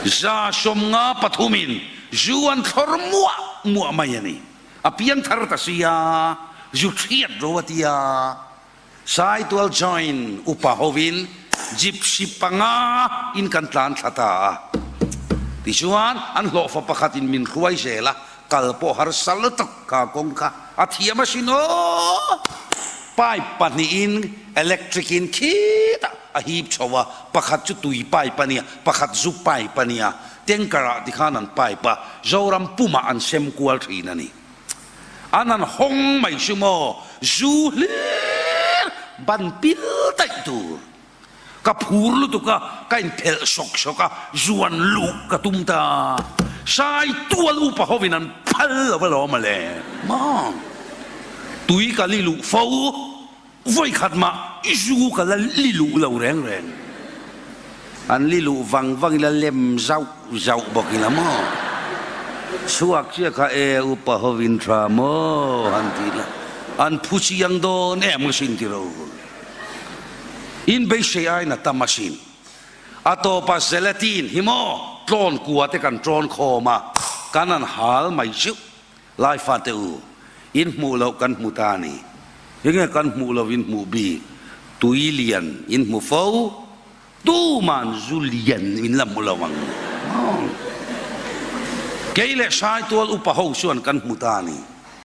53 in zu an thlawr muah muah mai a ni. A piangthar ta sia, zu hriat ro a tia. Saitual join upa hovin gypsy panga in kan tlan thla ta a. Tichuan an hlawhfa pakhat in min hruai zel a, kal pawh harsa lutuk kha kawng kha a thiam asin aw! Pipe pahnihin electric in khitah a hip chho a, pakhat chu tui pipe a nia, pakhat zu pipe a nia, tanker ah tikhan an pipe a, Zoram pumah an sem kual thin a ni. An han hawng mai chu maw, zu hlir ban pil daih tur. Ka phur lutuk a, ka inphelh sawk sawk a, zuan luh ka tum ta. Sai tual upa hovin an phal lo alawm a le. Maw? Tui ka li luh fo, vawi khat mah zu ka la li luh lo reng reng. An li luh vang vang ila lem zauh zauh bawk ila maw? Chhuak chiah kha e upa hovin tha maw han ti ila, an phu chiang dawn em ka sin ti ro. In beisei aiin a tam asin. A tawpa gelatin hi maw tlawn kua te kan tawn khawm a, kan an hal mai zeuh. Lai fate u, in hmuh loh kan hmu ta a ni. Enge kan hmuh loh in hmuh bik? Tui lian in hmu fo, tuman zu lian in la hmu lo ang. Kei leh Saitual upa ho chuan kan hmu ta a ni.